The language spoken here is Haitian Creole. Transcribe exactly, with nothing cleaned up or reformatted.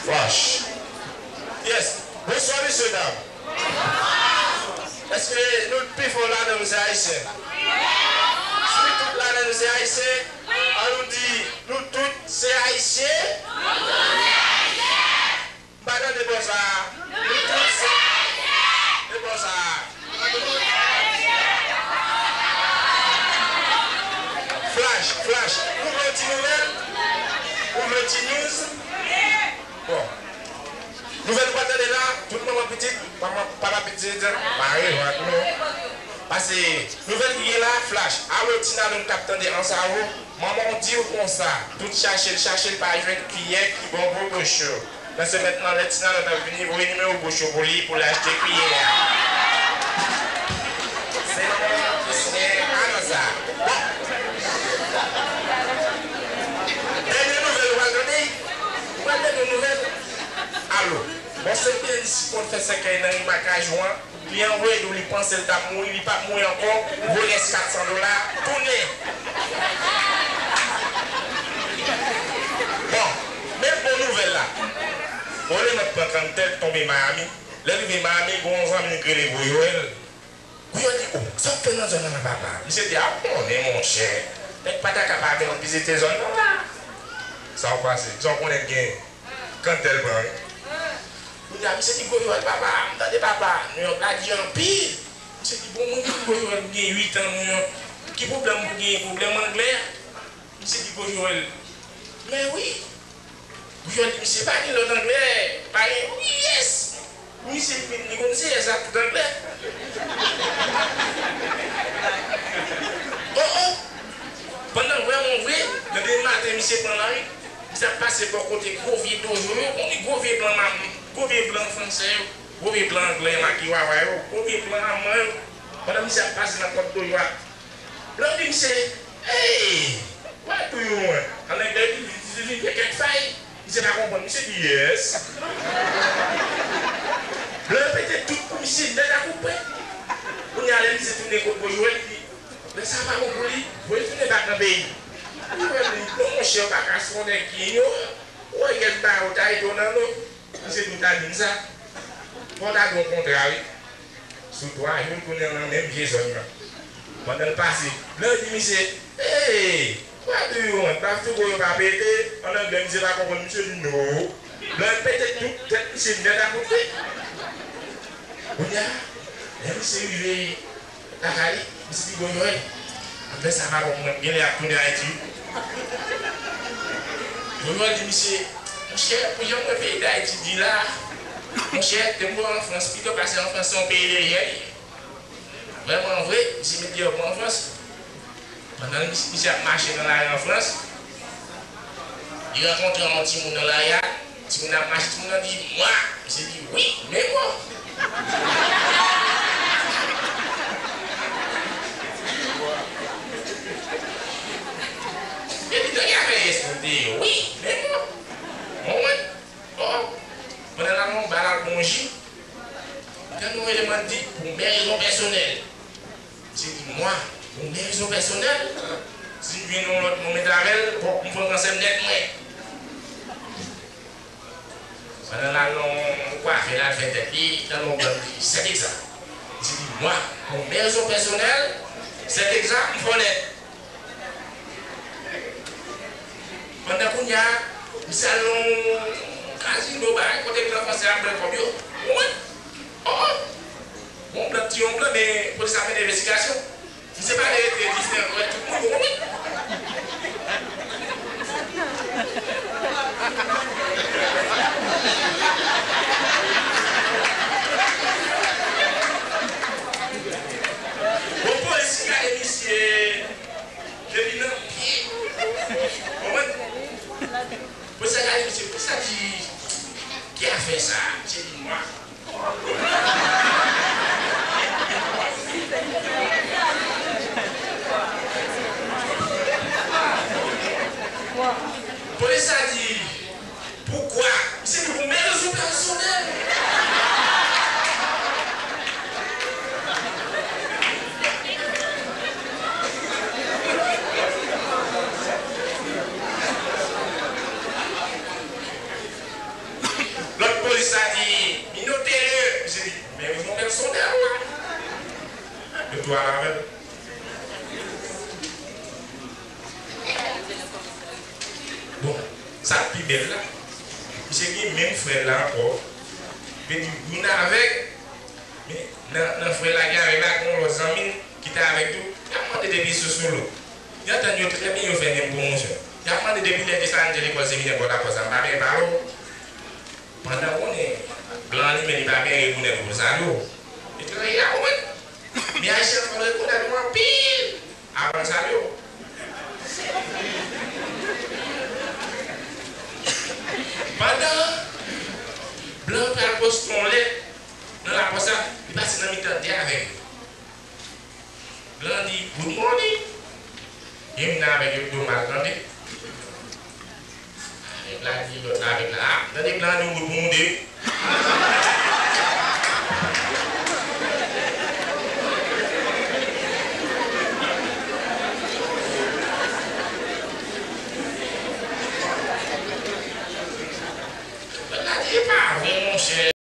Flash. Yes. Bonswa, mesye, dam. Èske nou pi fò ladan nou se Ayisyen? Si tout ladan nou se Ayisyen, an nou di, nou tout se Ayisyen? M pa tande bò sa a. Nou tout se Ayisyen. E bò sa a. Flash, flash. Ou vle yon ti nouvèl? Ou vle yon ti news? Bon. Nouvèl ou pral tande la, tout manman pitit, manman, papa pitit, mare vant nou. Pase nouvèl ki gen la, flash. Alo, ti Nanonm k ap tande Ansavo, manman w di w konsa, tout chache l, chache l, pa jwenn kiyè ki bon pou bouch yo. Nan semèn nan, lè ti Nanonm ap vini, voye nimewo bouch yo pou li, pou l achte kiyè a. Se manman w ki siyen anons sa. Bon. Dènye nouvèl ou pral tande? Ou pral tande nouvèl? Alo. Bon, se byen li sipòt fè sèkèy nan riba kajou an. Li anvoye di w li panse l t ap mouri, li p ap mouri ankò. Voye rès kat san dola, tounen. Bon, men bon nouvèl la. Olye m ap pran kanntè, l tonbe Miami. Lè l rive Miami, gen yon zanmi l k rele Gwo Jowèl. Gwo Jowèl di, "O, sa w ap fè nan zòn nan la, papa?" Misye di, "A, w konnen, monchè. Nèg Pataka pa vin vizite zòn nan la." Sa w pase? Sa w konnen gen kanntè l pran, wi. Kounye a, misye di, "Gwo Jowèl, papa, m tande papa, Nouyòk la di anpil." Misye di, "Bon, mwen menm, Gwo Jowèl, m gen uit an, Nouyòk. Ki pwoblèm pou genyen? Pwoblèm anglè a?" Misye di, "Gwo Jowèl, men wi." Gwo Jowèl di, "Misye pa gen lòt anglè, pa gen, wi, yes." Misye vin, li konn se yes ak tout anglè. Oh, oh! Pandan vrèman vre, nan demen maten, misye pran lari. Misye ap pase bò kote gwo vye dojo yo, konn gwo vye blan, gwo vye blan fransè yo, gwo vye blan anglè, makiwawa yo, gwo vye blan alman yo. Pandan misye ap pase nan pòt dojo a, blan di misye, "Hey, what do you want?" An anglè, li di, "Do you want fight?" Misye pa konprann. Misye di, "Yes." Blan yo pete tout pou misye nèt ak koupe. Kounye a, lè misye tounen kot Gwo Jowèl, li di, lè sa pa bon pou li, voye l tounen bak nan peyi. Gwo Jowèl di, "Non, monchè, w pa ka se yon nèg ki inyoran. Ou wè yès ba yo ta ede w nan non." Misye di, "Ou ta di m sa? Fò w ta gen yon kontra, wi." Sou twa jou, l tounen nan menm vye zòn nan. Pandan l pase, blan yo di misye, "Hey, what do you want?" Ba frigo yo pa pete, an anglè, misye pa konprann, misye di, "No." Blan yo pete tout tèt misye nèt ak koupe. Kounye a, lè misye rive lakay li, misye di, "Gwo Jowèl, anglè sa pa bon pou mwen, m genlè ap tounen Ayiti." Gwo Jowèl di misye, "Monchè, pou jan mwen peyi Dayiti di la, monchè, te m wè w an Frans, pito pase an Frans, se yon peyi lejè li ye." Vrèman vre, misye met dèyè pou an Frans. Pandan misye ap mache nan lari an Frans, li rankontre yon timoun nan lari a. Timoun nan ap mache, timoun nan di, "Mwa." Misye di, "Wi, men mwen." Epi, tande afè yes, misye di, "Wi, men mwen." Mwen, mwen. Oh! Pandan l al nan yon ba, l al pran yon ji, tande yon eleman di, "Pour mes raisons personnelles." Misye di, "Mwa, pour mes raisons personnelles." Si m jwenn yon lòt moun met avè l, bon, m pran kansè m nèt mwen. Pandan l al nan yon kwafè, l al fè tèt li, tande yon blan di, "C'est exact." Misye di, "Mwa, pour mes raisons personnelles, c'est exact, m fò nèt." Pandan kounye a, misye al nan yon kazino, bagay kote blan franse ap pran kòb yo. Ou konprann? Oh! Yon blan ti, yon blan, men polis ap mennen envestigasyon. Misye pa vle rete diferan, wè tout moun, ou konprann? Bon, polis gade misye. Depi nan pye. Konprann? Polis la gade misye, polis la di, "Ki afè sa?" Misye di, "Mwa." Yo tou al avè l. Bon, sa k pi bèl la, misye gen menm frè l la ankò. Vle di, youn avèg, men nan, nan frè l la gen avèg la, gen yon lòt zanmi l ki te avèg tou. Y ap mande depi sou sou lo. Y antann yo trè byen, yo fè menm pwomosyon. Y ap mande depi lè Desalin te lekòl seminè bò lapòs la, m pa byen pale w. Pandan w konnen, blan li menm li pa byen rekonèt w pou l salye w. Etranje a konprann. Men Ayisyen fò l rekonèt ou anpil avan l salye w. Pandan blan an pral poste yon lèt nan lapòs la, li pase nan mitan de avèg yo. Blan di, "Good morning." Youn nan avèg yo di, "Mal tande." Avèg la di lòt la, avèg la, "Ah, tande blan an di yon goud pou moude."